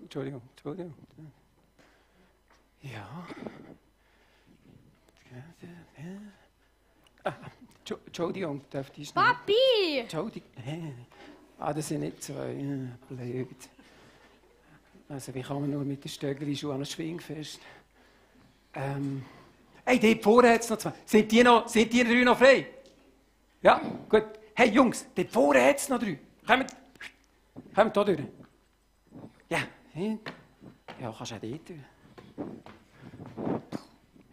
Entschuldigung. Ja. Entschuldigung, dürfte ich schnell? Papi! Entschuldigung. Das sind nicht zwei. Blöd. Also, wie kann man nur mit den Stöckeli-Schuhen an ein Schwingfest? Hey, dort vorne hat es noch zwei. Sind die drei noch frei? Ja, gut. Hey, Jungs, dort vorne hat es noch drei. Kommt hier durch. Ja, hin. Ja, kannst du auch dort durch.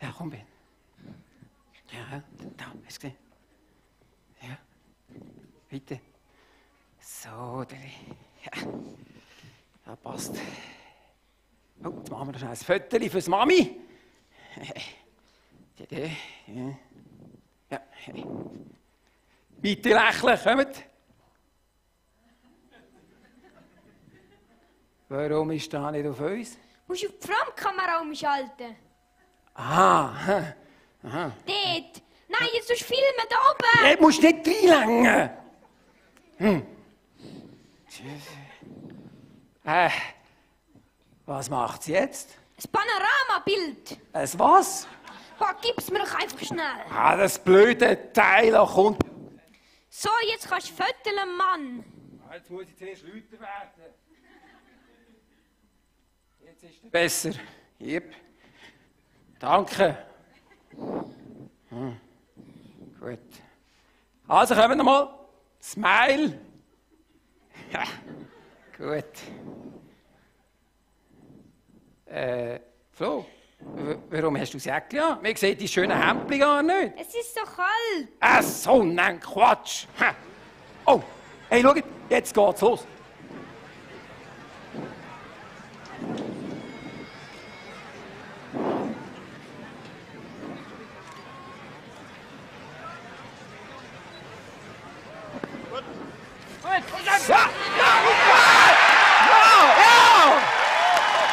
Ja, komm, Ben. Ja, da, hast du gesehen? Ja, bitte. So, ja. Ja, passt. Oh, jetzt machen wir noch schnell ein Foto fürs Mami. Ja. Bitte lächeln, kommt. Warum ist da nicht auf uns? Musst du auf die Frontkamera umschalten? Aha. Dort! Nein, jetzt musst du filmen, da oben! Du musst nicht reinlängen. Was macht sie jetzt? Ein Panoramabild! Es was? Oh, gib's mir doch einfach schnell! Das blöde Teil da kommt. So, jetzt kannst du föteln, Mann! Jetzt muss ich zuerst lauter werden. Jetzt ist es besser. Yep. Danke. Gut. Also kommen wir mal. Smile. Ja. Gut. Flo, warum hast du das Jäckchen an? Man sieht die schönen Hemdchen gar nicht. Es ist so kalt! So ein Quatsch. Oh, hey, schau, jetzt geht's los. Ja!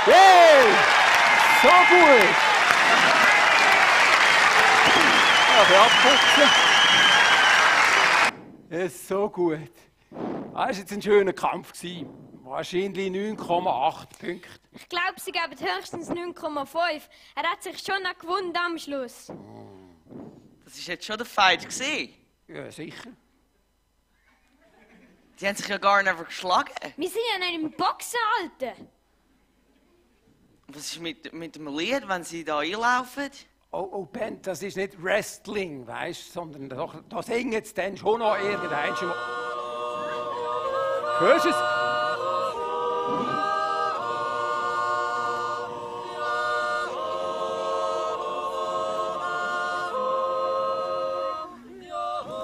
Hey! So gut! Ja, abputzen. Ist so gut. Das war jetzt ein schöner Kampf. Wahrscheinlich 9,8 Punkte. Ich glaube, sie geben höchstens 9,5. Er hat sich schon noch gewonnen am Schluss. Das war jetzt schon der Fight gewesen. Ja, sicher. Die haben sich ja gar nicht geschlagen. Wir sind ja nicht im Boxen, Alter. Was ist mit dem Lied, wenn sie da einlaufen? Oh, Ben, das ist nicht Wrestling, weißt du, sondern da singen jetzt dann schon noch irgendein. Hörst du es?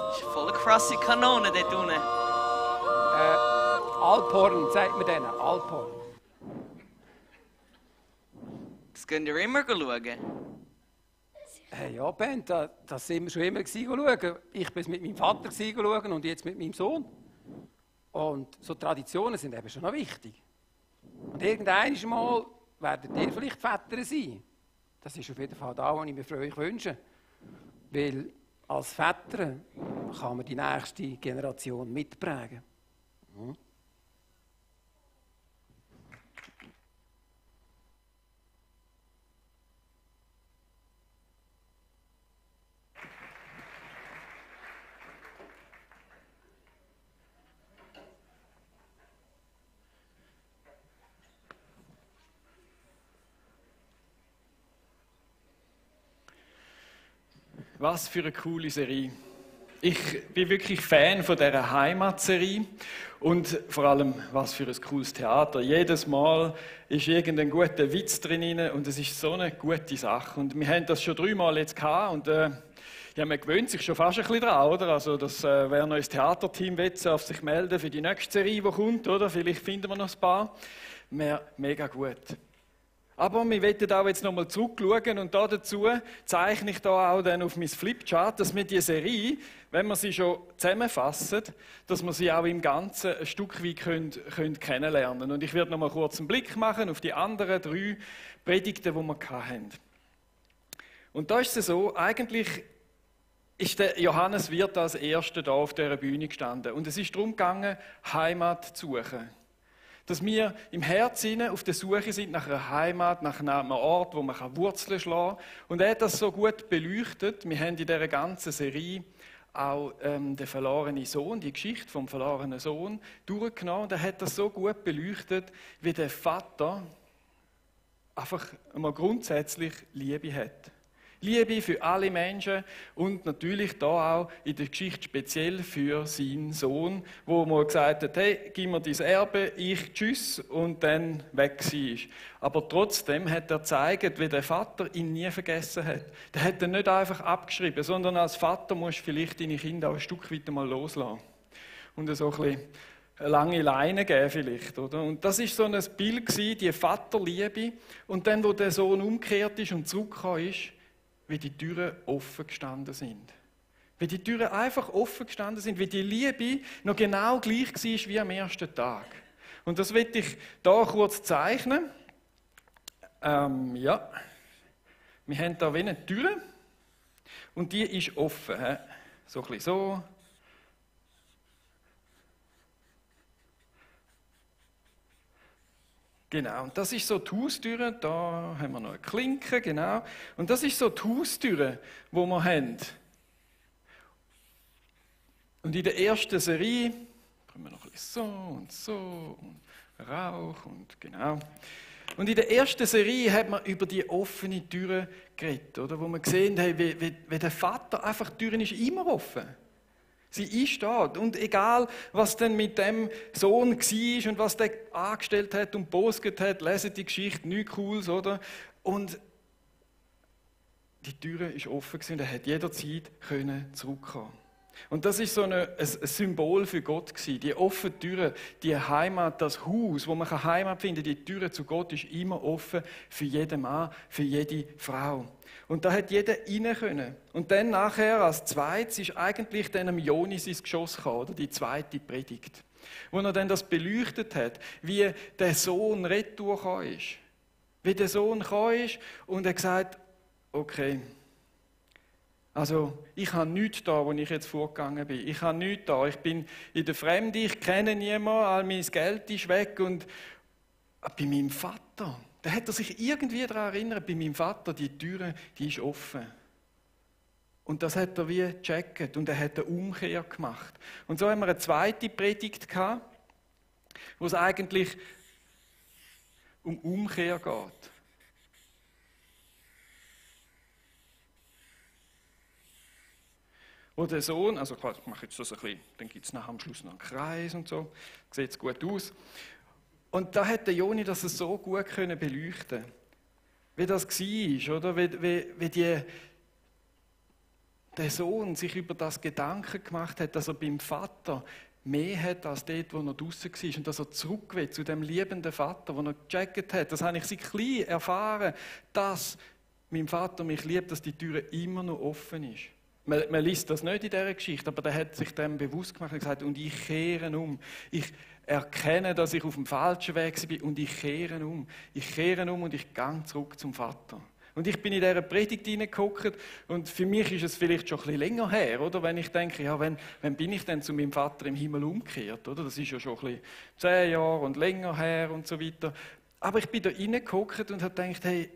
Das ist eine voll krasse Kanone dort unten. Alphorn, sagt man denen, Alphorn. Das könnt ihr immer schauen. Hey, ja, Ben, das sind wir schon immer schauen. Ich bin mit meinem Vater schauen und jetzt mit meinem Sohn. Und so Traditionen sind eben schon noch wichtig. Und irgendwann mal werdet ihr vielleicht Väter sein. Das ist auf jeden Fall das, was ich mir für euch wünsche. Weil als Väter kann man die nächste Generation mitprägen. Was für eine coole Serie. Ich bin wirklich Fan von dieser Heimatserie und vor allem, was für ein cooles Theater. Jedes Mal ist irgendein guter Witz drin und es ist so eine gute Sache. Und wir haben das schon 3 Mal jetzt gehabt und ja, man gewöhnt sich schon fast ein bisschen daran, oder? Also, dass wer noch ins Theaterteam will, auf sich melden für die nächste Serie, die kommt, oder? Vielleicht finden wir noch ein paar. Mega gut. Aber wir wollen auch jetzt nochmal zurückschauen und dazu zeichne ich da auch dann auf mein Flipchart, dass wir diese Serie, wenn wir sie schon zusammenfassen, dass wir sie auch im Ganzen ein Stück weit können kennenlernen. Und ich werde nochmal kurz einen Blick machen auf die anderen 3 Predigten, die wir hatten. Und da ist es so, eigentlich ist der Johannes Wirth als Erster da auf dieser Bühne gestanden. Und es ist darum gegangen, Heimat zu suchen. Dass wir im Herzen auf der Suche sind nach einer Heimat, nach einem Ort, wo man Wurzeln schlagen kann. Und er hat das so gut beleuchtet. Wir haben in dieser ganzen Serie auch den verlorenen Sohn, die Geschichte vom verlorenen Sohn, durchgenommen. Und er hat das so gut beleuchtet, wie der Vater einfach einmal grundsätzlich Liebe hat. Liebe für alle Menschen und natürlich da auch in der Geschichte speziell für seinen Sohn, wo man gesagt hat, hey, gib mir dein Erbe, ich tschüss und dann weg war. Aber trotzdem hat er gezeigt, wie der Vater ihn nie vergessen hat. Der hat ihn nicht einfach abgeschrieben, sondern als Vater musst du vielleicht deine Kinder auch ein Stück weit mal loslassen. Und so ein bisschen eine lange Leine geben vielleicht, oder? Und das ist so ein Bild gewesen, die Vaterliebe. Und dann, wo der Sohn umgekehrt ist und zurückgekommen ist, wie die Türen offen gestanden sind. Wie die Türen einfach offen gestanden sind, wie die Liebe noch genau gleich war wie am ersten Tag. Und das will ich hier kurz zeichnen. Ja, wir haben hier wie eine Tür und die ist offen. So ein bisschen so. Genau, und das ist so die Haustür, da haben wir noch eine Klinke, genau. Und das ist so die Haustür, die wir haben. Und in der ersten Serie, kommen wir noch ein bisschen so und Rauch und genau. Und in der ersten Serie hat man über die offene Tür geredet, oder? Wo wir gesehen haben, wie der Vater einfach, die Tür ist immer offen. Sie ist da. Und egal, was denn mit dem Sohn war und was der angestellt hat und bosget hat, lesen die Geschichte, nichts Cooles, oder? Und die Tür ist offen und er hat jederzeit zurückkommen. Und das ist so ein Symbol für Gott gewesen. Die offene Tür, die Heimat, das Haus, wo man Heimat finden kann, die Tür zu Gott ist immer offen für jeden Mann, für jede Frau. Und da hat jeder rein können. Und dann nachher, als zweites, ist eigentlich dann Jonis ins Geschoss gekommen, oder? Die zweite Predigt. Wo er dann das beleuchtet hat, wie der Sohn retour gekommen ist. Wie der Sohn gekommen ist und er gesagt, okay, also ich habe nichts da, wo ich jetzt vorgegangen bin. Ich habe nichts da. Ich bin in der Fremde, ich kenne niemanden, all mein Geld ist weg. Und bei meinem Vater, da hat er sich irgendwie daran erinnert, bei meinem Vater, die Tür, die ist offen. Und das hat er wie gecheckt und er hat eine Umkehr gemacht. Und so haben wir eine zweite Predigt gehabt, wo es eigentlich um Umkehr geht. Wo der Sohn, also ich mache jetzt das ein bisschen, dann gibt es nachher am Schluss noch einen Kreis und so, sieht gut aus. Und da hat der Joni das so gut beleuchten, wie das war, oder? Wie der Sohn sich über das Gedanken gemacht hat, dass er beim Vater mehr hat als dort, wo er draußen war. Und dass er zurück will zu dem liebenden Vater, wo er gecheckt hat. Das habe ich seit klein erfahren, dass mein Vater mich liebt, dass die Tür immer noch offen ist. Man liest das nicht in dieser Geschichte, aber der hat sich dem bewusst gemacht und gesagt, und ich kehre um. Ich erkenne, dass ich auf dem falschen Weg bin und ich kehre um. Ich kehre um und ich gehe zurück zum Vater. Und ich bin in dieser Predigt hineingeguckt und für mich ist es vielleicht schon ein bisschen länger her, oder? Wenn ich denke, ja, wann bin ich denn zu meinem Vater im Himmel umgekehrt, oder? Das ist ja schon ein bisschen 10 Jahre und länger her und so weiter. Aber ich bin da hineingeguckt und habe gedacht, hey,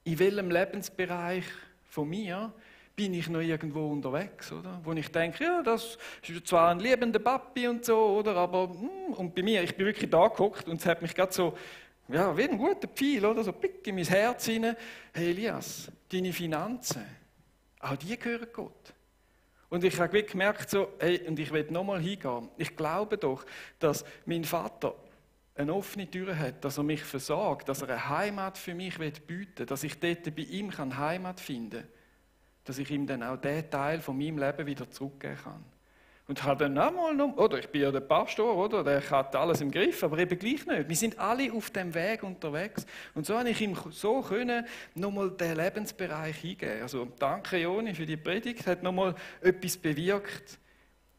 in welchem Lebensbereich von mir bin ich noch irgendwo unterwegs, oder? Wo ich denke, ja, das ist zwar ein liebender Papi und so, oder? Aber, und bei mir, ich bin wirklich da geguckt und es hat mich gerade so, ja, wie ein guter Pfeil, oder? So pick in mein Herz hinein. Hey Elias, deine Finanzen, auch die gehören Gott. Und ich habe gemerkt, so, hey, und ich will nochmal hingehen. Ich glaube doch, dass mein Vater eine offene Tür hat, dass er mich versorgt, dass er eine Heimat für mich bieten will, dass ich dort bei ihm Heimat finden kann. Dass ich ihm dann auch diesen Teil von meinem Leben wieder zurückgeben kann. Und habe dann nochmal, oder ich bin ja der Pastor, oder? Der hat alles im Griff, aber eben gleich nicht. Wir sind alle auf dem Weg unterwegs. Und so habe ich ihm so können nochmal den Lebensbereich eingeben. Also danke Joni für die Predigt, hat nochmal etwas bewirkt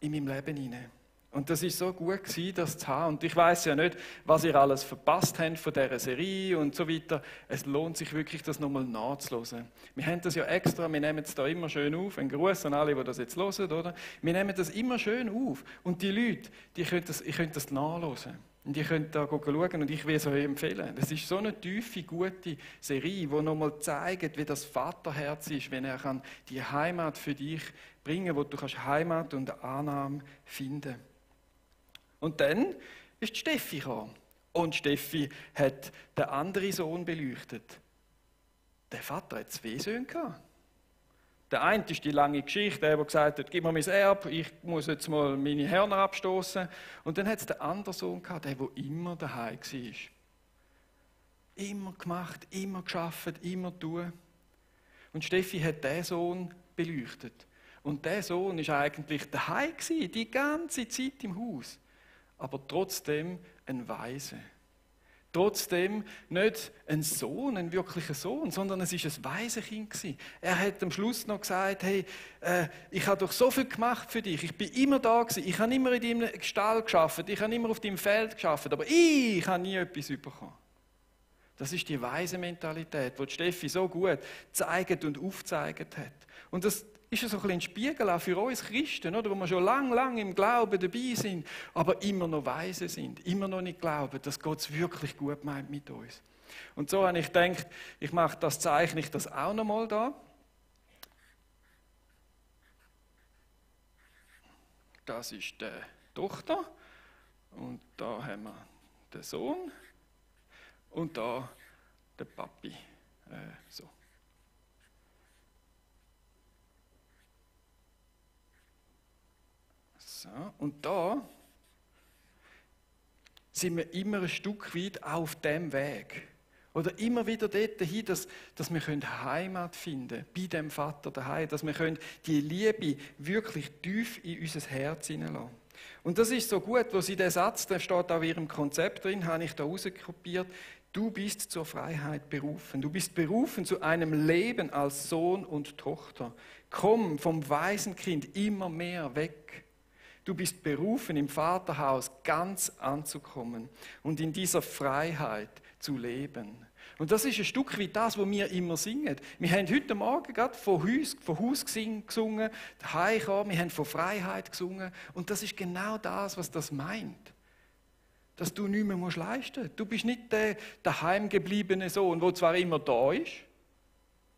in meinem Leben hinein. Und das ist so gut gewesen, das zu haben. Und ich weiß ja nicht, was ihr alles verpasst habt von dieser Serie und so weiter. Es lohnt sich wirklich, das nochmal nachzuhören. Wir haben das ja extra, wir nehmen es da immer schön auf. Ein Gruß an alle, die das jetzt hören, oder? Wir nehmen das immer schön auf. Und die Leute, ihr könnt das nachhören. Und ihr könnt da schauen und ich will es euch empfehlen. Das ist so eine tiefe, gute Serie, die nochmal zeigt, wie das Vaterherz ist, wenn er kann die Heimat für dich bringen kann, wo du kannst Heimat und Annahme finden. Und dann ist Steffi gekommen. Und Steffi hat den anderen Sohn beleuchtet. Der Vater hat 2 Söhne gehabt. Der eine ist die lange Geschichte, der gesagt hat, gib mir mein Erbe, ich muss jetzt mal meine Hörner abstoßen. Und dann hat es den anderen Sohn gehabt, der immer daheim war. Immer gemacht, immer geschafft, immer tun. Und Steffi hat diesen Sohn beleuchtet. Und der Sohn war eigentlich daheim, die ganze Zeit im Haus. Aber trotzdem ein Weise. Trotzdem nicht ein Sohn, ein wirklicher Sohn, sondern es war ein Waisenkind. Er hat am Schluss noch gesagt, hey, ich habe doch so viel gemacht für dich, ich bin immer da gewesen, ich habe immer in deinem Stall gearbeitet, ich habe immer auf deinem Feld gearbeitet, aber ich habe nie etwas bekommen. Das ist die weise Mentalität, die Steffi so gut gezeigt und aufgezeigt hat. Und das ist so ein bisschen ein Spiegel auch für uns Christen, oder? Wo wir schon lang im Glauben dabei sind, aber immer noch weise sind, immer noch nicht glauben, dass Gott es wirklich gut meint mit uns. Und so habe ich gedacht, ich mache das, zeichne ich das auch noch mal da. Das ist die Tochter und da haben wir den Sohn und da der Papi. So. So, und da sind wir immer ein Stück weit auf dem Weg. Oder immer wieder dorthin, dass wir Heimat finden können, bei dem Vater daheim, dass wir die Liebe wirklich tief in unser Herz hineinlassen. Und das ist so gut, wo sie den Satz, der steht auch in ihrem Konzept drin, habe ich da rauskopiert. Du bist zur Freiheit berufen. Du bist berufen zu einem Leben als Sohn und Tochter. Komm vom Waisenkind immer mehr weg. Du bist berufen, im Vaterhaus ganz anzukommen und in dieser Freiheit zu leben. Und das ist ein Stück wie das, was wir immer singen. Wir haben heute Morgen gerade von Haus gesungen, heimgekommen, wir haben von Freiheit gesungen. Und das ist genau das, was das meint. Dass du nichts mehr leisten musst. Du bist nicht der daheim gebliebene Sohn, der zwar immer da ist,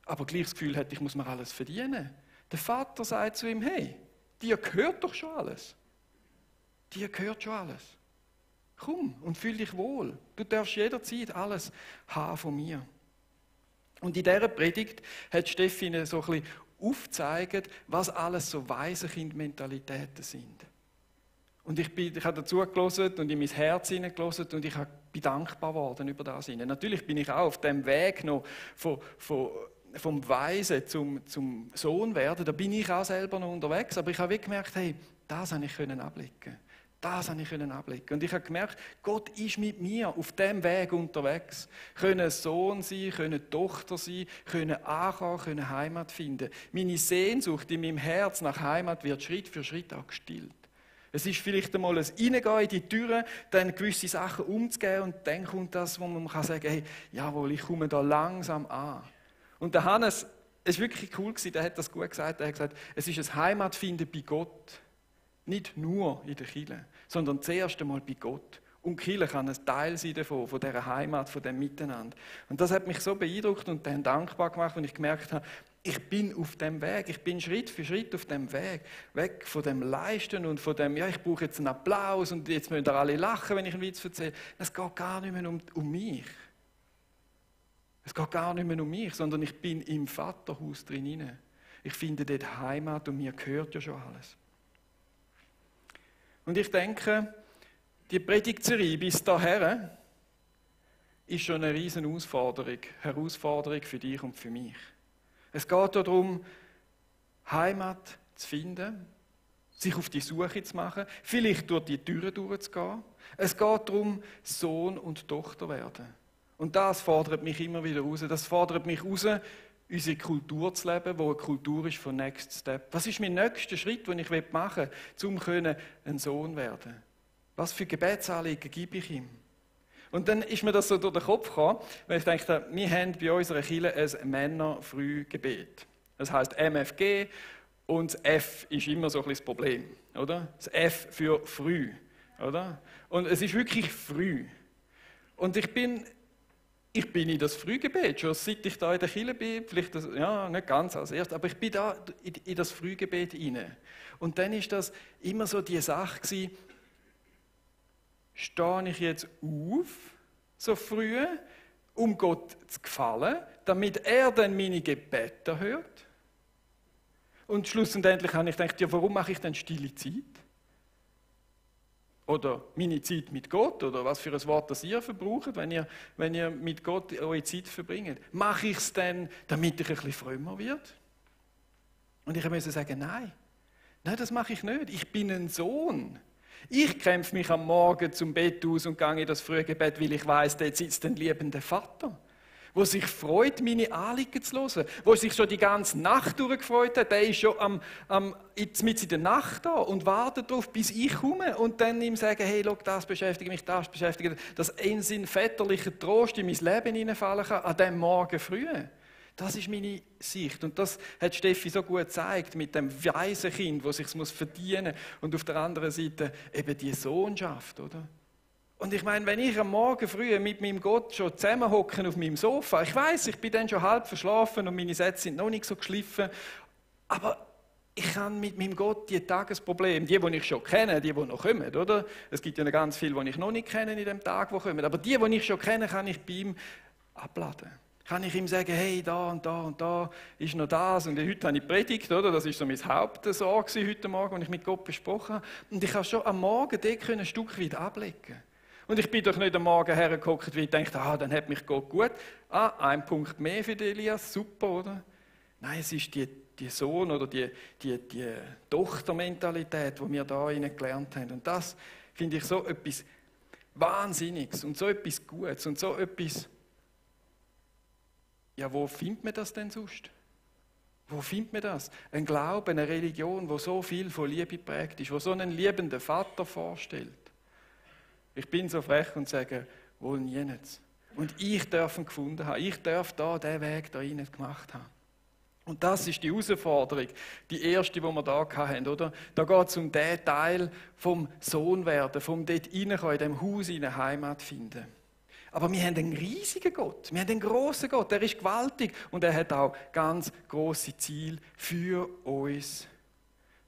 aber gleich das Gefühl hat, ich muss mir alles verdienen. Der Vater sagt zu ihm, hey, dir gehört doch schon alles. Dir gehört schon alles. Komm und fühl dich wohl. Du darfst jederzeit alles haben von mir. Und in dieser Predigt hat Steffi ihnen so ein bisschen aufgezeigt, was alles so Waisenkind-Mentalitäten sind. Und ich habe dazu gehört und in mein Herz hineingehört und ich bin dankbar geworden über das. Natürlich bin ich auch auf dem Weg noch vom Weisen zum Sohn werden, da bin ich auch selber noch unterwegs, aber ich habe gemerkt, hey, das habe ich abblicken. Das habe ich abblicken. Und ich habe gemerkt, Gott ist mit mir auf dem Weg unterwegs. Können Sohn sein, können Tochter sein, können ankommen, können Heimat finden. Meine Sehnsucht in meinem Herz nach Heimat wird Schritt für Schritt auch gestillt. Es ist vielleicht einmal ein Reingehen in die Türen, dann gewisse Sachen umzugehen und dann kommt das, wo man kann sagen, hey, jawohl, ich komme da langsam an. Und der Hannes, es war wirklich cool, der hat das gut gesagt, er hat gesagt, es ist ein Heimatfinden bei Gott. Nicht nur in der Kirche, sondern zuerst einmal bei Gott. Und die Kirche kann ein Teil sein davon, von dieser Heimat, von dem Miteinander. Und das hat mich so beeindruckt und dann dankbar gemacht, und ich gemerkt habe, ich bin auf dem Weg, ich bin Schritt für Schritt auf dem Weg, weg von dem Leisten und von dem, ja, ich brauche jetzt einen Applaus und jetzt müssen alle lachen, wenn ich einen Witz erzähle. Es geht gar nicht mehr um mich. Es geht gar nicht mehr um mich, sondern ich bin im Vaterhaus drin. Ich finde dort Heimat und mir gehört ja schon alles. Und ich denke, die Predigtserie bis dahin ist schon eine riesen Herausforderung für dich und für mich. Es geht darum, Heimat zu finden, sich auf die Suche zu machen, vielleicht durch die Türen durchzugehen. Es geht darum, Sohn und Tochter werden. Und das fordert mich immer wieder raus. Das fordert mich raus, unsere Kultur zu leben, wo eine Kultur ist von Next Step. Was ist mein nächster Schritt, den ich machen will, um ein Sohn werden? Was für Gebetsanliegen gebe ich ihm? Und dann ist mir das so durch den Kopf gekommen, weil ich dachte, wir haben bei unserer Kirche ein Männer-Früh-Gebet. Das heisst MFG und das F ist immer so ein bisschen das Problem, oder? Das F für früh. Oder? Und es ist wirklich früh. Und ich bin in das Frühgebet, schon seit ich da in der Kirche bin, vielleicht nicht ganz als erstes, aber ich bin da in das Frühgebet hinein. Und dann ist das immer so die Sache gewesen, stehe ich jetzt auf, so früh, um Gott zu gefallen, damit er dann meine Gebete hört? Und schlussendlich habe ich gedacht, ja, warum mache ich denn stille Zeit? Oder meine Zeit mit Gott, oder was für ein Wort das ihr verbraucht, wenn ihr mit Gott eure Zeit verbringt. Mache ich es dann, damit ich ein bisschen frömmer werde? Und ich musste sagen, nein, das mache ich nicht. Ich bin ein Sohn. Ich kämpfe mich am Morgen zum Bett aus und gehe in das Frühgebet, weil ich weiss, dort sitzt ein liebender Vater, der sich freut, meine Anliegen zu hören, der sich schon die ganze Nacht durchgefreut hat. Der ist schon mit in der Nacht da und wartet darauf, bis ich komme und dann ihm sagen, hey, schau, das beschäftigt mich, dass in seinen väterlichen Trost in mein Leben hineinfallen kann, an diesem Morgen früh. Das ist meine Sicht. Und das hat Steffi so gut gezeigt, mit dem weisen Kind, das sich verdienen muss. Und auf der anderen Seite eben die Sohnschaft, oder? Und ich meine, wenn ich am Morgen früh mit meinem Gott schon zusammenhocke auf meinem Sofa, ich weiß, ich bin dann schon halb verschlafen und meine Sätze sind noch nicht so geschliffen, aber ich kann mit meinem Gott die Tagesprobleme, die ich schon kenne, die noch kommen, oder? Es gibt ja noch ganz viele, die ich noch nicht kenne in dem Tag, die kommen, aber die ich schon kenne, kann ich bei ihm abladen. Kann ich ihm sagen, hey, da und da und da ist noch das und heute habe ich Predigt, oder? Das ist so mein Hauptsorge heute Morgen, als ich mit Gott besprochen habe. Und ich habe schon am Morgen dort ein Stück weit ablegen. Und ich bin doch nicht am Morgen hergeguckt, wie ich dachte, dann hat mich Gott gut. Ein Punkt mehr für den Elias, super, oder? Nein, es ist die Sohn- oder die Tochtermentalität, die wir da gelernt haben. Und das finde ich so etwas Wahnsinniges und so etwas Gutes und so etwas. Ja, wo findet man das denn sonst? Wo findet man das? Ein Glaube, eine Religion, wo so viel von Liebe geprägt ist, wo so einen liebenden Vater vorstellt. Ich bin so frech und sage, wohl nichts. Und ich darf ihn gefunden haben. Ich darf da diesen Weg da rein gemacht haben. Und das ist die Herausforderung, die erste, die wir da hatten, oder? Da geht es um den Teil vom Sohnwerden, vom dort reinkommen, in diesem Haus eine Heimat finden. Aber wir haben einen riesigen Gott, wir haben einen grossen Gott, der ist gewaltig und er hat auch ganz grosse Ziele für uns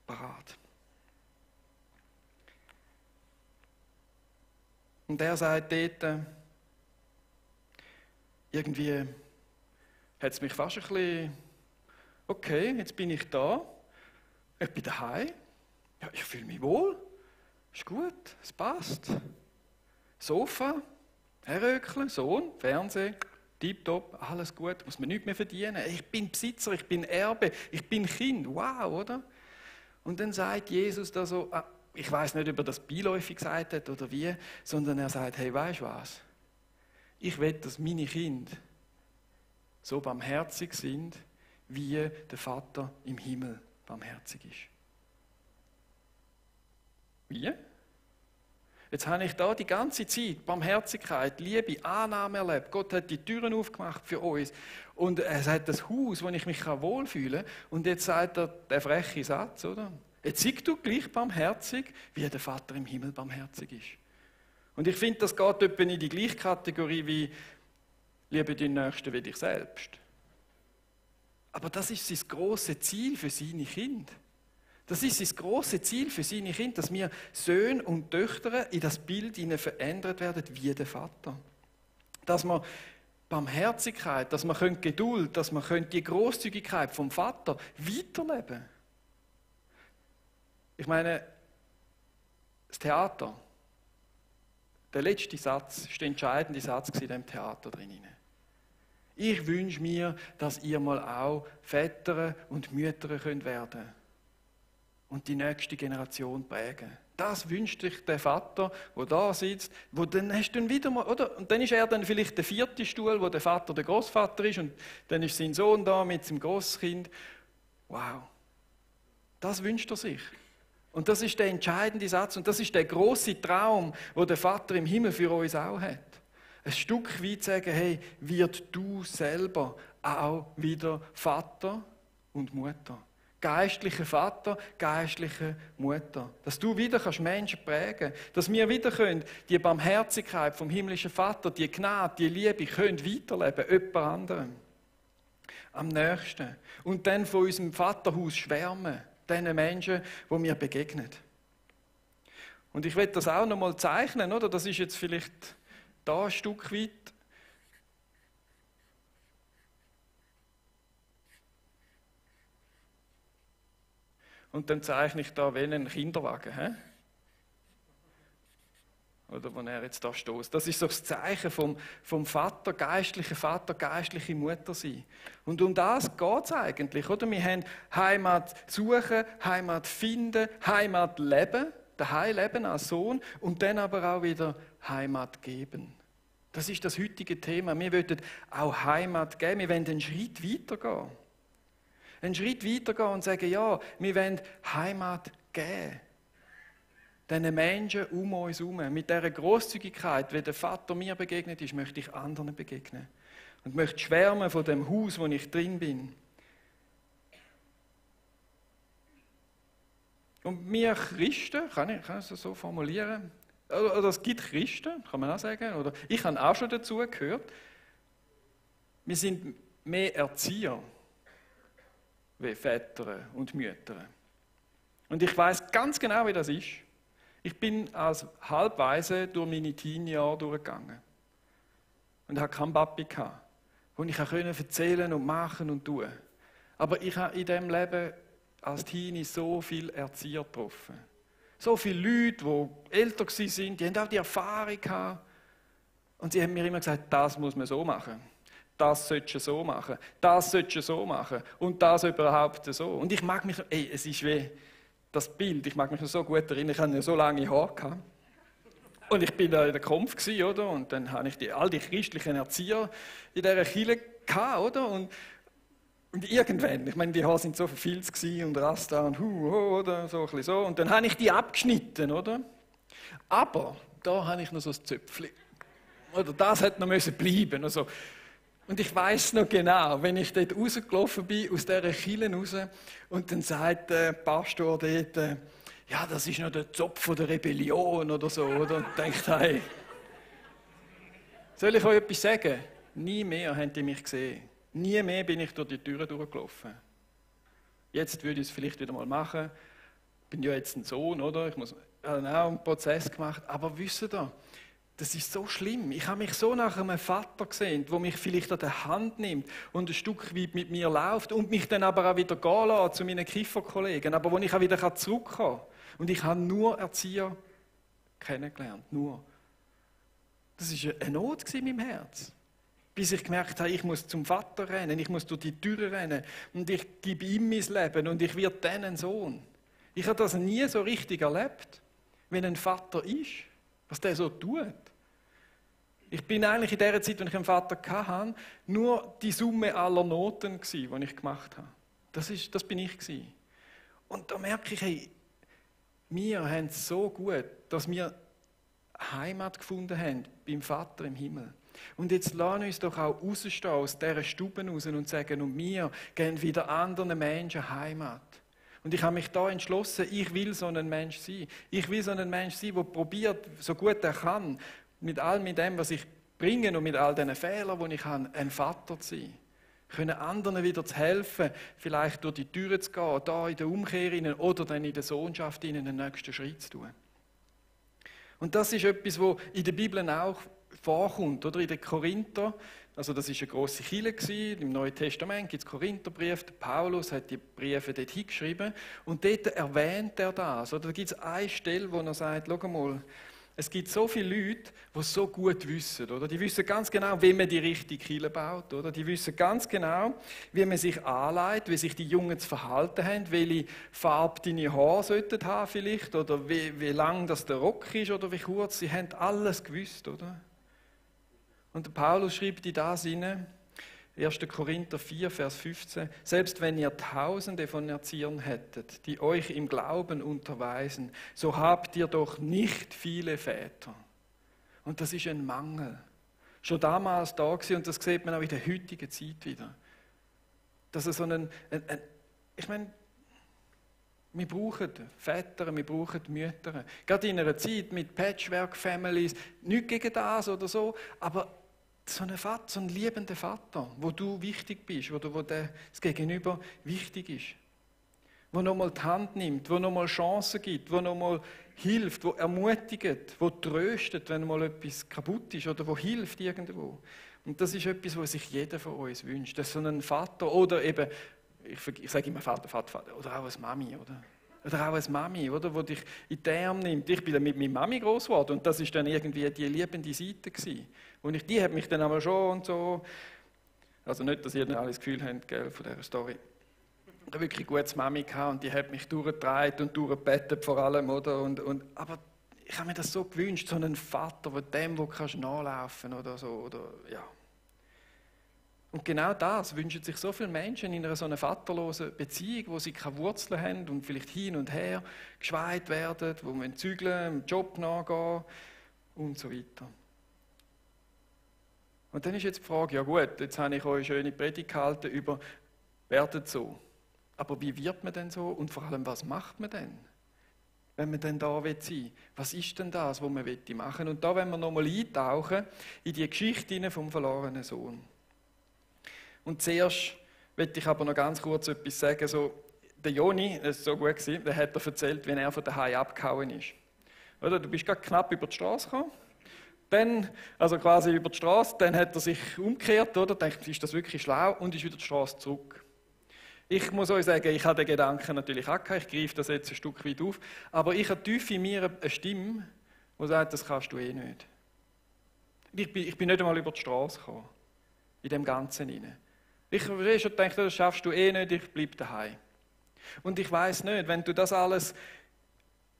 parat. Und er sagt dort, irgendwie hat es mich fast ein bisschen, okay, jetzt bin ich da, ich bin daheim, ja, ich fühle mich wohl, ist gut, es passt. Sofa, herröckeln, Sohn, Fernsehen, tipptopp, alles gut, muss man nichts mehr verdienen. Ich bin Besitzer, ich bin Erbe, ich bin Kind, wow, oder? Und dann sagt Jesus da so, ich weiß nicht, ob er das beiläufig gesagt hat oder wie, sondern er sagt, hey, weißt du was? Ich will, dass meine Kinder so barmherzig sind, wie der Vater im Himmel barmherzig ist. Wie? Jetzt habe ich da die ganze Zeit Barmherzigkeit, Liebe, Annahme erlebt. Gott hat die Türen aufgemacht für uns. Und er hat das Haus, wo ich mich wohlfühlen kann. Und jetzt sagt er der freche Satz, oder? Jetzt sei du gleich barmherzig, wie der Vater im Himmel barmherzig ist. Und ich finde, das geht etwa in die gleiche Kategorie wie liebe deinen Nächsten wie dich selbst. Aber das ist sein grosses Ziel für seine Kinder. Das ist sein grosses Ziel für seine Kinder, dass wir Söhne und Töchter in das Bild verändert werden wie der Vater. Dass wir Barmherzigkeit, dass wir Geduld, dass wir die Grosszügigkeit vom Vater weiterleben. Ich meine, das Theater, der letzte Satz, ist der entscheidende Satz in diesem Theater drin. Ich wünsche mir, dass ihr mal auch Väter und Mütter werden könnt und die nächste Generation prägen. Das wünscht sich der Vater, der da sitzt, wo dann hast du dann wieder mal, oder? Und dann ist er dann vielleicht der 4. Stuhl, wo der Vater der Großvater ist und dann ist sein Sohn da mit seinem Großkind. Wow, das wünscht er sich. Und das ist der entscheidende Satz und das ist der große Traum, wo der Vater im Himmel für uns auch hat. Ein Stück weit sagen, hey, wird du selber auch wieder Vater und Mutter? Geistlicher Vater, geistliche Mutter. Dass du wieder Menschen prägen kannst. Dass wir wieder die Barmherzigkeit vom himmlischen Vater, die Gnade, die Liebe weiterleben, jemand anderem. Am nächsten. Und dann von unserem Vaterhaus schwärmen. Den Menschen, die mir begegnen. Und ich will das auch noch mal zeichnen, oder? Das ist jetzt vielleicht da ein Stück weit. Und dann zeichne ich da einen Kinderwagen. He? Oder wo er jetzt da steht. Das ist so das Zeichen vom Vater, geistliche Mutter sein. Und um das geht es eigentlich. Oder? Wir haben Heimat suchen, Heimat finden, Heimat leben, daheim leben als Sohn und dann aber auch wieder Heimat geben. Das ist das heutige Thema. Wir wollen auch Heimat geben, wir wollen einen Schritt weitergehen. Einen Schritt weitergehen und sagen, ja, wir wollen Heimat geben. Diesen Menschen um uns herum. Mit dieser Grosszügigkeit, wie der Vater mir begegnet ist, möchte ich anderen begegnen. Und möchte schwärmen von dem Haus, wo ich drin bin. Und wir Christen, kann ich es so formulieren, oder es gibt Christen, kann man auch sagen, oder ich habe auch schon dazu gehört, wir sind mehr Erzieher wie Väter und Mütter. Und ich weiß ganz genau, wie das ist. Ich bin als Halbwaise durch meine Teenie-Jahre durchgegangen. Und hatte keinen Papi, den ich erzählen und machen und tun. Aber ich habe in diesem Leben als Teenie so viele Erzieher getroffen. So viele Leute, die älter waren, die haben auch die Erfahrung gehabt. Und sie haben mir immer gesagt, das muss man so machen. Das solltest du so machen. Das solltest du so machen. Und das überhaupt so. Und ich mag mich, es ist wie das Bild, ich mag mich noch so gut erinnern, ich hatte ja so lange Haare gehabt. Und ich bin da in der Kampf gewesen, oder? Und dann hatte ich all die christlichen Erzieher in dieser Kirche gehabt, oder? Und irgendwann, ich meine, die Haare sind so verfilzt gewesen und Rasta und oder? So ein bisschen so. Und dann habe ich die abgeschnitten, oder? Aber da habe ich noch so ein Zöpfchen. Oder das hätte noch bleiben müssen. Und ich weiss noch genau, wenn ich dort rausgelaufen bin, aus dieser Kirche raus, und dann sagt der Pastor dort, ja, das ist noch der Zopf von der Rebellion oder so, oder? Und denkt, hey, soll ich euch etwas sagen? Nie mehr habt ihr mich gesehen. Nie mehr bin ich durch die Türen durchgelaufen. Jetzt würde ich es vielleicht wieder mal machen. Ich bin ja jetzt ein Sohn, oder? Ich habe auch einen Prozess gemacht. Aber wisst ihr, das ist so schlimm. Ich habe mich so nach einem Vater gesehen, der mich vielleicht an der Hand nimmt und ein Stück weit mit mir läuft und mich dann aber auch wieder gehen lässt zu meinen Kifferkollegen, aber wo ich auch wieder zurückkommen kann. Und ich habe nur Erzieher kennengelernt. Nur. Das war eine Not in meinem Herz. Bis ich gemerkt habe, ich muss zum Vater rennen, ich muss durch die Türe rennen und ich gebe ihm mein Leben und ich werde dann ein Sohn. Ich habe das nie so richtig erlebt, wenn ein Vater ist, was der so tut. Ich bin eigentlich in der Zeit, wenn ich einen Vater hatte, nur die Summe aller Noten die ich gemacht habe. Das bin ich. Und da merke ich, hey, wir haben es so gut, dass wir Heimat gefunden haben beim Vater im Himmel. Und jetzt lassen wir uns doch auch rausstehen aus dieser Stube raus und sagen, und wir geben wieder anderen Menschen Heimat. Und ich habe mich da entschlossen, ich will so ein Mensch sein. Ich will so ein Mensch sein, der probiert, so gut er kann, mit dem, was ich bringe und mit all diesen Fehlern, die ich habe, ein Vater zu sein. Können anderen wieder zu helfen, vielleicht durch die Türe zu gehen, da in der Umkehr oder dann in der Sohnschaft den nächsten Schritt zu tun. Und das ist etwas, was in der Bibel auch vorkommt, oder? In den Korinther, also das war eine grosse Kirche, im Neuen Testament gibt es Korintherbriefe, Paulus hat die Briefe dort hingeschrieben und dort erwähnt er das. Oder da gibt es eine Stelle, wo er sagt, schau mal, es gibt so viele Leute, die es so gut wissen, oder? Die wissen ganz genau, wie man die richtige Kirche baut, oder? Die wissen ganz genau, wie man sich anleitet, wie sich die Jungen zu verhalten haben, welche Farbe deine Haare sollten haben vielleicht, oder wie lang das der Rock ist, oder wie kurz. Sie haben alles gewusst, oder? Und der Paulus schreibt in das hinein, 1. Korinther 4, Vers 15, selbst wenn ihr Tausende von Erziehern hättet, die euch im Glauben unterweisen, so habt ihr doch nicht viele Väter. Und das ist ein Mangel. Schon damals da gewesen, und das sieht man auch in der heutigen Zeit wieder. Dass es so ich meine, Wir brauchen Väter, wir brauchen Mütter. Gerade in einer Zeit mit Patchwork-Families, nicht gegen das oder so, aber so ein Vater, so ein liebender Vater, wo du wichtig bist oder wo das Gegenüber wichtig ist. Wo nochmal die Hand nimmt, wo nochmal Chancen gibt, wo nochmal hilft, wo ermutigt, wo tröstet, wenn mal etwas kaputt ist oder wo hilft irgendwo. Und das ist etwas, was sich jeder von uns wünscht. Dass so ein Vater oder eben, ich sage immer Vater, oder auch eine Mami, oder auch eine Mami, oder, wo dich in den Arm nimmt. Ich bin dann mit meiner Mami groß geworden und das ist dann irgendwie die liebende Seite gewesen. Und die hat mich dann aber schon und so, also nicht, dass ihr dann alles das Gefühl habt, gell, von dieser Story. Ich hatte wirklich gute Mami gehabt und die hat mich durchgetragen und durchgebettet vor allem, oder? Aber ich habe mir das so gewünscht, so einen Vater, wo kannst nachlaufen oder so, oder, ja. Und genau das wünschen sich so viele Menschen in einer so einer vaterlosen Beziehung, wo sie keine Wurzeln haben und vielleicht hin und her geschweit werden, wo man zügeln, im Job nachgehen und so weiter. Und dann ist jetzt die Frage, ja gut, jetzt habe ich euch eine schöne Predigt gehalten über, werdet so. Aber wie wird man denn so und vor allem, was macht man denn, wenn man denn da sein will? Was ist denn das, was man machen will? Und da wollen wir nochmal eintauchen in die Geschichte vom verlorenen Sohn. Und zuerst möchte ich aber noch ganz kurz etwas sagen. So, der Joni, das war so gut, der hat erzählt, wie er von daheim abgehauen ist. Oder, du bist gerade knapp über die Straße gekommen. Dann, also quasi über die Straße, dann hat er sich umgekehrt, oder, denkt, ist das wirklich schlau, und ist wieder die Straße zurück. Ich muss euch sagen, ich habe den Gedanken natürlich auch gehabt, ich greife das jetzt ein Stück weit auf, aber ich habe tief in mir eine Stimme, die sagt, das kannst du eh nicht. Ich bin nicht einmal über die Straße gekommen, in dem Ganzen hinein. Ich habe schon gedacht, das schaffst du eh nicht, ich bleibe daheim. Und ich weiss nicht, wenn du das alles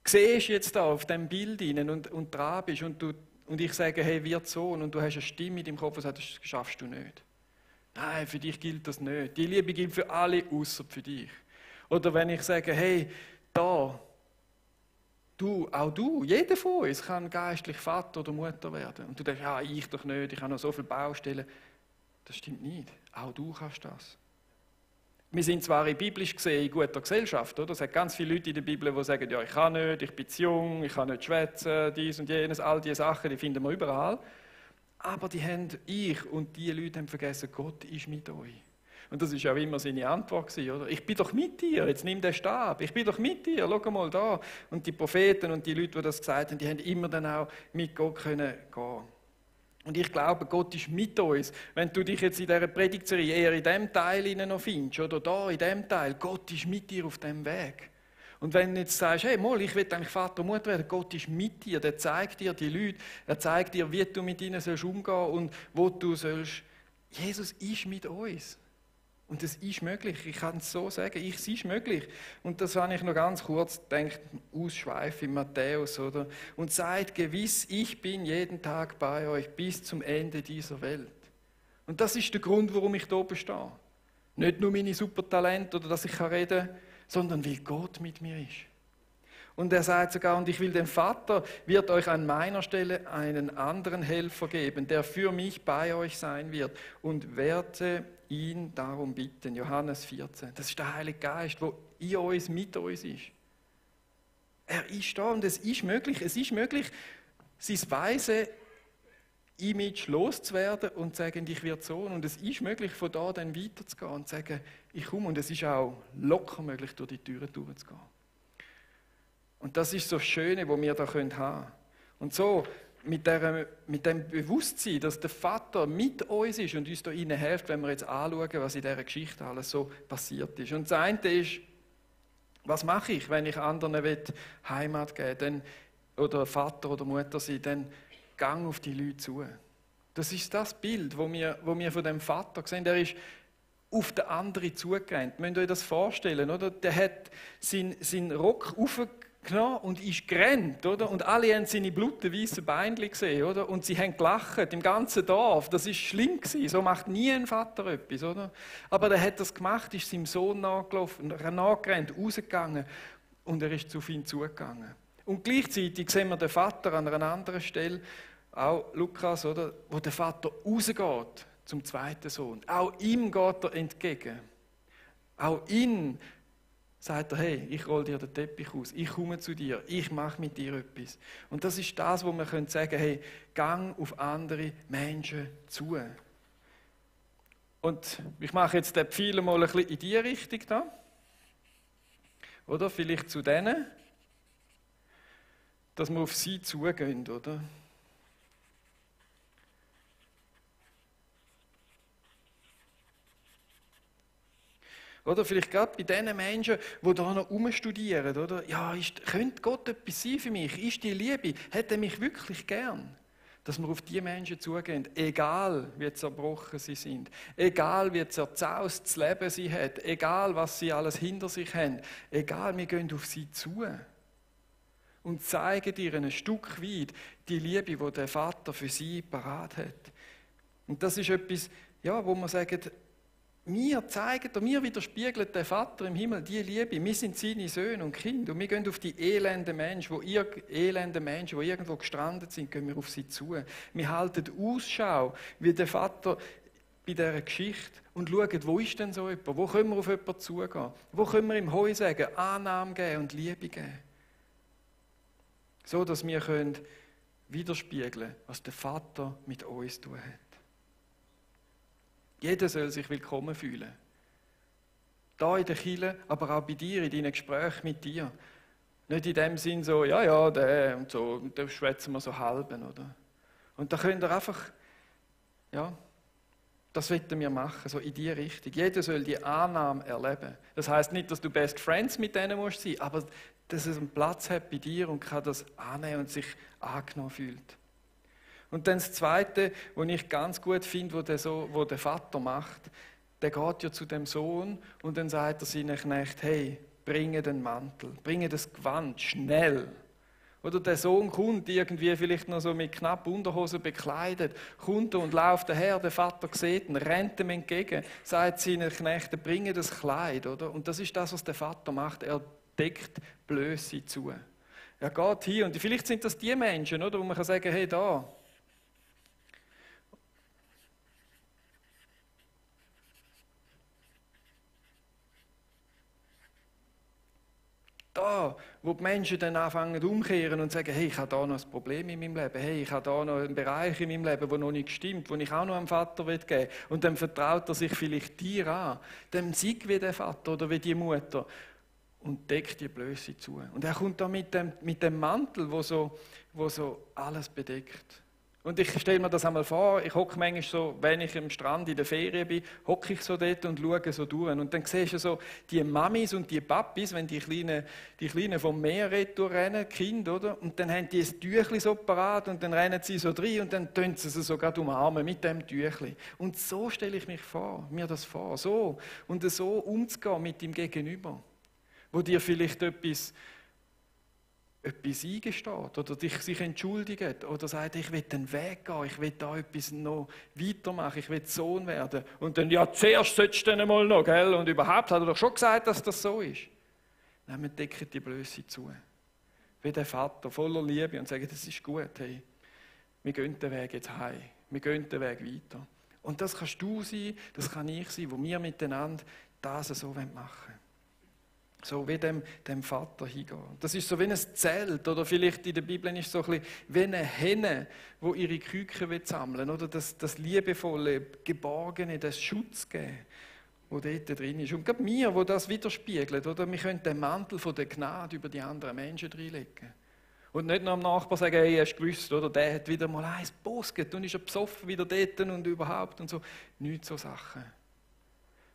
siehst jetzt da auf dem Bild hinein und dran bist und ich sage, hey, wird Sohn, und du hast eine Stimme in deinem Kopf, die sagt, das schaffst du nicht. Nein, für dich gilt das nicht. Die Liebe gilt für alle, außer für dich. Oder wenn ich sage, hey, da, auch du, jeder von uns kann geistlich Vater oder Mutter werden. Und du denkst, ja, ich doch nicht, ich habe noch so viele Baustellen. Das stimmt nicht. Auch du kannst das. Wir sind zwar biblisch gesehen in guter Gesellschaft, oder? Es hat ganz viele Leute in der Bibel, die sagen, ja, ich kann nicht, ich bin zu jung, ich kann nicht schwätzen, dies und jenes, all diese Sachen, die finden wir überall. Aber ich und die Leute haben vergessen, Gott ist mit euch. Und das ist auch immer seine Antwort gewesen, oder? Ich bin doch mit dir, jetzt nimm den Stab, ich bin doch mit dir, schau mal da. Und die Propheten und die Leute, die das gesagt haben, die haben immer dann auch mit Gott können gehen. Und ich glaube, Gott ist mit uns. Wenn du dich jetzt in dieser Predigtserie eher in diesem Teil noch findest, oder da in diesem Teil, Gott ist mit dir auf diesem Weg. Und wenn du jetzt sagst, hey, mal, ich will eigentlich Vater und Mutter werden, Gott ist mit dir, der zeigt dir die Leute, er zeigt dir, wie du mit ihnen sollst umgehen und wo du sollst. Jesus ist mit uns. Und das ist möglich, ich kann es so sagen, es ist möglich. Und das habe ich noch ganz kurz gedacht, ausschweifen in Matthäus, oder? Und seid gewiss, ich bin jeden Tag bei euch bis zum Ende dieser Welt. Und das ist der Grund, warum ich da oben stehe. Nicht nur meine Supertalente oder dass ich reden kann, sondern weil Gott mit mir ist. Und er sagt sogar, und ich will, dem Vater wird euch an meiner Stelle einen anderen Helfer geben, der für mich bei euch sein wird, und werde ihn darum bitten. Johannes 14. Das ist der Heilige Geist, der in uns, mit uns ist. Er ist da und es ist möglich, sein weise Image loszuwerden und zu sagen, ich werde Sohn. Und es ist möglich, von da dann weiterzugehen und zu sagen, ich komme. Und es ist auch locker möglich, durch die Türen durchzugehen. Und das ist so das Schöne, was wir da haben können. Und so, mit dem Bewusstsein, dass der Vater mit uns ist und uns da innen hilft, wenn wir jetzt anschauen, was in dieser Geschichte alles so passiert ist. Und das eine ist, was mache ich, wenn ich anderen Heimat geben will, oder Vater oder Mutter sein, dann gang auf die Leute zu. Das ist das Bild, das wir von dem Vater sehen. Der ist auf den anderen zugerannt. Müsst ihr euch das vorstellen, oder? Der hat seinen Rock aufgenommen und ist gerannt, oder? Und alle haben seine blutweißen Beine gesehen, oder? Und sie haben gelacht im ganzen Dorf. Das ist schlimm gewesen. So macht nie ein Vater etwas, oder? Aber der hat das gemacht, ist seinem Sohn nachgelaufen, nachgerannt, rausgegangen und er ist auf ihn zugegangen. Und gleichzeitig sehen wir den Vater an einer anderen Stelle, auch Lukas, oder, wo der Vater rausgeht zum zweiten Sohn. Auch ihm geht er entgegen. Auch ihn sagt er, hey, ich roll dir den Teppich aus, ich komme zu dir, ich mache mit dir etwas. Und das ist das, wo wir sagen können, hey, gang auf andere Menschen zu. Und ich mache jetzt den Pfeil mal ein bisschen in die Richtung da. Oder vielleicht zu denen, dass wir auf sie zugehen, oder? Oder vielleicht gerade bei den Menschen, die da noch rumstudieren, oder? Ja, könnte Gott etwas sein für mich? Ist die Liebe? Hat er mich wirklich gern? Dass wir auf die Menschen zugehen, egal wie zerbrochen sie sind, egal wie zerzaust das Leben sie hat, egal was sie alles hinter sich haben, egal, wir gehen auf sie zu und zeigen ihr ein Stück weit die Liebe, die der Vater für sie parat hat. Und das ist etwas, ja, wo man sagt, wir zeigen, mir widerspiegelt der Vater im Himmel die Liebe. Wir sind seine Söhne und Kinder. Und wir gehen auf die elenden Menschen, die irgendwo gestrandet sind, gehen wir auf sie zu. Wir halten Ausschau, wie der Vater bei dieser Geschichte und schauen, wo ist denn so jemand? Wo können wir auf jemanden zugehen? Wo können wir ihm Heu sagen, Annahme geben und Liebe geben? So, dass wir können widerspiegeln, was der Vater mit uns zu tun hat. Jeder soll sich willkommen fühlen. Da in der Kirche, aber auch bei dir, in deinen Gesprächen mit dir. Nicht in dem Sinn so, ja, der und so, und da schwätzen wir so halben, oder? Und da könnt ihr einfach, ja, das wollen wir machen, so in die Richtung. Jeder soll die Annahme erleben. Das heisst nicht, dass du Best Friends mit denen musst sein, aber dass es einen Platz hat bei dir und kann das annehmen und sich angenommen fühlt. Und dann das Zweite, was ich ganz gut finde, was der Vater macht, der geht ja zu dem Sohn und dann sagt er seinen Knecht, hey, bringe den Mantel, bringe das Gewand, schnell. Oder der Sohn kommt irgendwie vielleicht noch so mit knapp Unterhosen bekleidet, kommt und läuft daher, der Vater sieht ihn, rennt ihm entgegen, sagt seinen Knechten, bringe das Kleid, oder? Und das ist das, was der Vater macht, er deckt Blöße zu. Er geht hin und vielleicht sind das die Menschen, oder, wo man kann sagen, hey, da, wo die Menschen dann anfangen umkehren und sagen, hey, ich habe da noch ein Problem in meinem Leben, hey, ich habe da noch einen Bereich in meinem Leben, der noch nicht stimmt, wo ich auch noch einem Vater geben will. Und dann vertraut er sich vielleicht dir an, dem Sieg wie der Vater oder wie die Mutter und deckt die Blöße zu. Und er kommt da mit dem Mantel, wo so alles bedeckt. Und ich stelle mir das einmal vor, ich hocke manchmal so, wenn ich am Strand in der Ferien bin, hocke ich so dort und schaue so durch. Und dann siehst du so die Mamis und die Papis, wenn die Kleinen vom Meer rennen, die Kinder, oder? Und dann haben die ein Tüchli so parat und dann rennen sie so rein und dann tun sie so gerade umarmen mit dem Tüchli. Und so stelle ich mir das vor, so. Und so umzugehen mit dem Gegenüber, wo dir vielleicht etwas eingesteht oder sich entschuldigt oder sagt, ich will den Weg gehen, ich will da etwas noch weitermachen, ich will Sohn werden. Und dann, ja, zuerst solltest du dann mal noch, gell? Und überhaupt hat er doch schon gesagt, dass das so ist. Nein, wir decken die Blöße zu. Wie der Vater, voller Liebe und sagen, das ist gut, hey, wir gehen den Weg jetzt heim, wir gehen den Weg weiter. Und das kannst du sein, das kann ich sein, wo wir miteinander das so machen wollen. So wie dem Vater hingehen. Das ist so wie ein Zelt, oder vielleicht in der Bibel ist es so ein bisschen wie eine Henne, die ihre Küken sammeln will, oder das liebevolle, geborgene, das Schutz geben, wo dort drin ist. Und gerade mir, wo das widerspiegelt, oder wir können den Mantel von der Gnade über die anderen Menschen reinlegen. Und nicht nur am Nachbarn sagen, hey, hast du gewusst, oder der hat wieder mal eins gebosget und ist er besoffen wieder dort und überhaupt und so. Nicht so Sachen.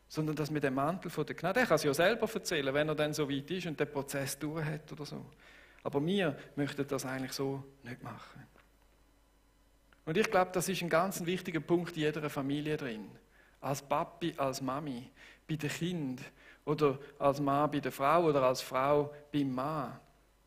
Sondern dass mit dem Mantel von der Gnade, der kann es ja selber erzählen, wenn er dann so weit ist und den Prozess durch hat oder so. Aber wir möchten das eigentlich so nicht machen. Und ich glaube, das ist ein ganz wichtiger Punkt in jeder Familie drin. Als Papi, als Mami, bei den Kindern oder als Mann bei der Frau oder als Frau beim Mann,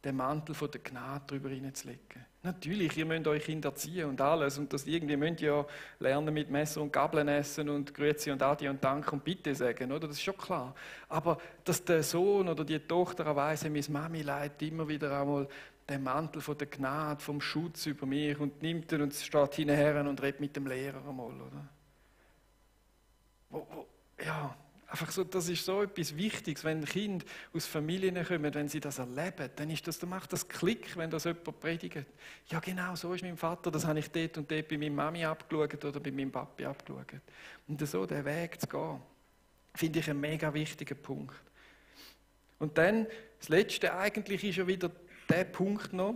den Mantel von der Gnade drüber hineinzulegen. Natürlich, ihr müsst euch Kinder erziehen und alles und das irgendwie müsst ihr ja lernen mit Messer und Gabeln essen und Grüezi und Adi und Dank und Bitte sagen, oder? Das ist schon klar. Aber dass der Sohn oder die Tochter auch weiss, meine Mami leitet immer wieder einmal den Mantel von der Gnade, vom Schutz über mich und nimmt ihn und steht hinterher und redet mit dem Lehrer einmal, oder? Ja, einfach so, das ist so etwas Wichtiges, wenn Kinder aus Familien kommen, wenn sie das erleben, dann macht das Klick, wenn das jemand predigt. Ja genau, so ist mein Vater, das habe ich dort und dort bei meiner Mami abgeschaut oder bei meinem Papi abgeschaut. Und so den Weg zu gehen, finde ich einen mega wichtigen Punkt. Und dann, das Letzte eigentlich ist ja wieder der Punkt noch,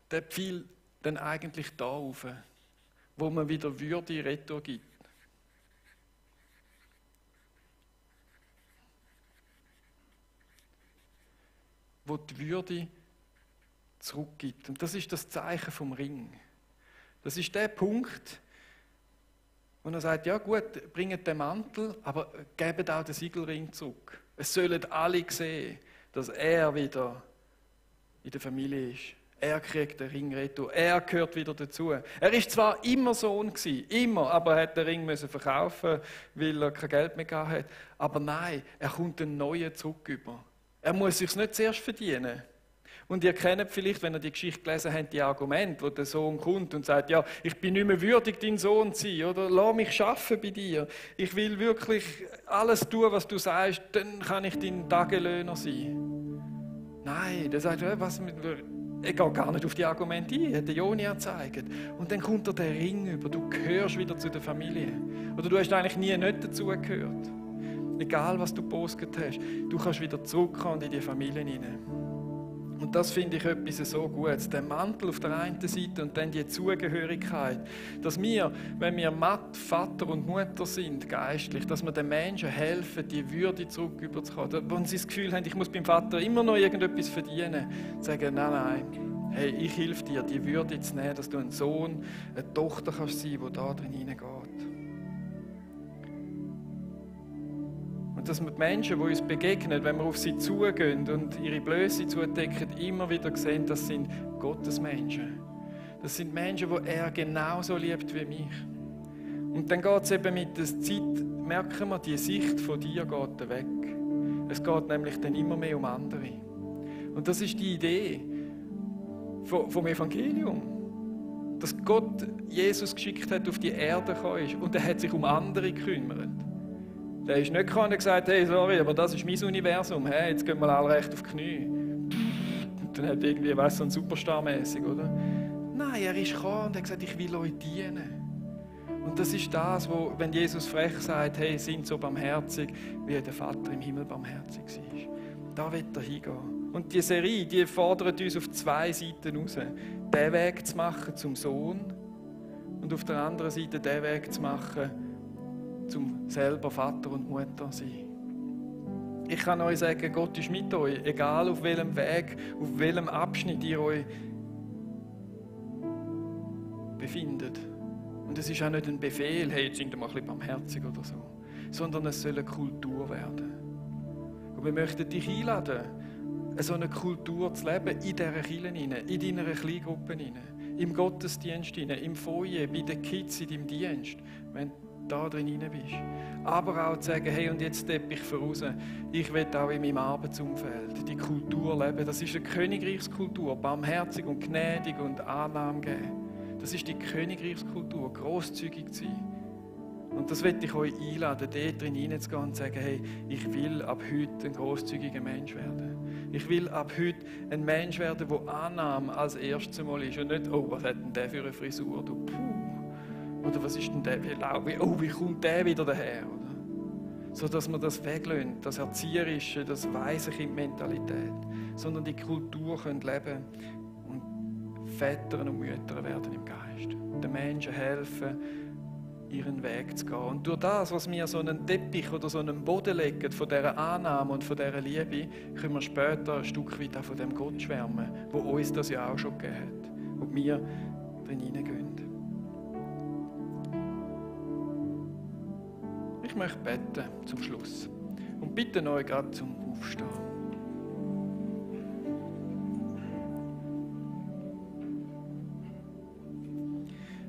der fiel dann eigentlich da rauf, wo man wieder Würde retour gibt. Wo die Würde zurückgibt. Und das ist das Zeichen vom Ring. Das ist der Punkt, wo er sagt, ja gut, bringt den Mantel, aber gebt auch den Siegelring zurück. Es sollen alle sehen, dass er wieder in der Familie ist. Er kriegt den Ring retour. Er gehört wieder dazu. Er ist zwar immer Sohn gewesen, immer, aber er hat den Ring müssen verkaufen, weil er kein Geld mehr gehabt hat. Aber nein, er kommt einen neuen zurück über. Er muss sich nicht zuerst verdienen. Und ihr kennt vielleicht, wenn ihr die Geschichte gelesen habt, die Argumente, wo der Sohn kommt und sagt, ja, ich bin nicht mehr würdig, dein Sohn zu sein, oder lass mich arbeiten bei dir. Ich will wirklich alles tun, was du sagst, dann kann ich dein Tagelöhner sein. Nein, der sagt, was mit... Er geht gar nicht auf die Argumente ein, hat der Jonia gezeigt. Und dann kommt er den Ring über, du gehörst wieder zu der Familie. Oder du hast eigentlich nie nicht dazugehört. Egal, was du gepostet hast, du kannst wieder zurückkommen und in die Familie hinein. Und das finde ich etwas so Gutes. Der Mantel auf der einen Seite und dann die Zugehörigkeit. Dass wir, wenn wir Vater und Mutter sind, geistlich, dass wir den Menschen helfen, die Würde zurück überzukommen. Wenn sie das Gefühl haben, ich muss beim Vater immer noch irgendetwas verdienen, sagen, nein, hey, ich helfe dir, die Würde zu nehmen, dass du ein Sohn, eine Tochter kannst sein, die da drin hineingeht. Und dass wir die Menschen, die uns begegnen, wenn wir auf sie zugehen und ihre Blöße zudecken, immer wieder sehen, das sind Gottes Menschen. Das sind Menschen, die er genauso liebt wie mich. Und dann geht es eben mit der Zeit, merken wir, die Sicht von dir geht weg. Es geht nämlich dann immer mehr um andere. Und das ist die Idee vom Evangelium. Dass Gott Jesus geschickt hat, auf die Erde gekommen ist und er hat sich um andere gekümmert. Der ist nicht gekommen und gesagt, hey, sorry, aber das ist mein Universum, hey, jetzt gehen wir alle recht auf die Knie. Und dann hat irgendwie, weißt du, so ein Superstar-mäßig, oder? Nein, er ist gekommen und hat gesagt, ich will euch dienen. Und das ist das, wo, wenn Jesus frech sagt, hey, sind so barmherzig, wie der Vater im Himmel barmherzig war. Da wird er hingehen. Und die Serie, die fordert uns auf 2 Seiten raus. Den Weg zu machen zum Sohn und auf der anderen Seite den Weg zu machen, zum selber Vater und Mutter sein. Ich kann euch sagen, Gott ist mit euch, egal auf welchem Weg, auf welchem Abschnitt ihr euch befindet. Und es ist auch nicht ein Befehl, hey, jetzt sind wir mal ein bisschen barmherzig oder so, sondern es soll eine Kultur werden. Und wir möchten dich einladen, so eine Kultur zu leben in dieser Kirche, in deiner Kleingruppe, im Gottesdienst, im Foyer, bei den Kids in deinem Dienst, wenn da drin bist. Aber auch zu sagen, hey, und jetzt steppe ich voraus. Ich will auch in meinem Arbeitsumfeld die Kultur leben. Das ist eine Königreichskultur, barmherzig und gnädig und Annahme geben. Das ist die Königreichskultur, grosszügig zu sein. Und das will ich euch einladen, dort drin hineinzugehen und zu sagen, hey, ich will ab heute ein grosszügiger Mensch werden. Ich will ab heute ein Mensch werden, der Annahme als erstes Mal ist und nicht, oh, was hat denn der für eine Frisur, du Puh. Oder was ist denn der, wie kommt der wieder daher? Oder? So dass wir das weglösen, das Erzieherische, das weise Kind-Mentalität, sondern die Kultur können leben und Väter und Mütter werden im Geist. Den Menschen helfen, ihren Weg zu gehen. Und durch das, was wir so einen Teppich oder so einen Boden legen, von dieser Annahme und von dieser Liebe, können wir später ein Stück weit auch von dem Gott schwärmen, wo uns das ja auch schon gegeben hat, wo wir drin hineingehen. Ich möchte beten zum Schluss und bitte euch gerade zum Aufstehen.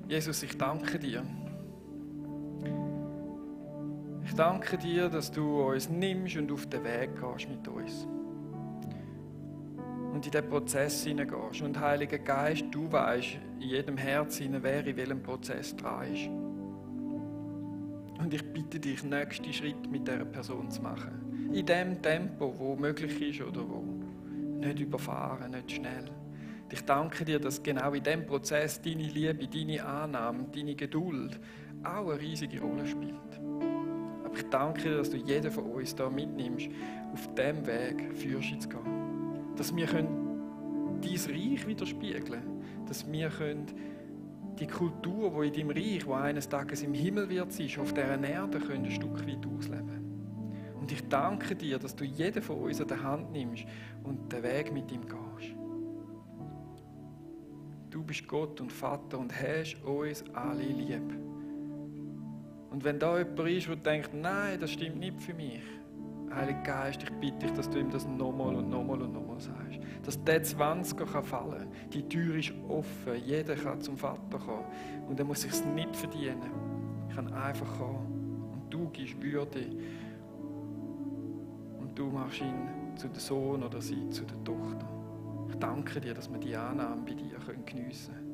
Jesus, ich danke dir. Ich danke dir, dass du uns nimmst und auf den Weg gehst mit uns. Und in diesen Prozess hineingehst. Und Heiliger Geist, du weißt in jedem Herz, wer in welchem Prozess dran ist. Und Und ich bitte dich, nächsten Schritt mit dieser Person zu machen. In dem Tempo, wo möglich ist oder wo. Nicht überfahren, nicht schnell. Und ich danke dir, dass genau in diesem Prozess deine Liebe, deine Annahme, deine Geduld auch eine riesige Rolle spielt. Aber ich danke dir, dass du jeden von uns da mitnimmst, auf diesem Weg führst zu gehen. Dass wir dein Reich widerspiegeln können. Dass wir die Kultur, die in deinem Reich, die eines Tages im Himmel wird sein, auf dieser Erde ein Stück weit ausleben. Und ich danke dir, dass du jeden von uns an der Hand nimmst und den Weg mit ihm gehst. Du bist Gott und Vater und hast uns alle lieb. Und wenn da jemand ist, der denkt, nein, das stimmt nicht für mich, Heiliger Geist, ich bitte dich, dass du ihm das nochmal und nochmal und nochmal sagst. Dass der 20er fallen kann. Die Tür ist offen, jeder kann zum Vater kommen. Und er muss sich nicht verdienen. Er kann einfach kommen. Und du gibst Würde. Und du machst ihn zu dem Sohn oder sie zu der Tochter. Ich danke dir, dass wir die Annahme bei dir geniessen können.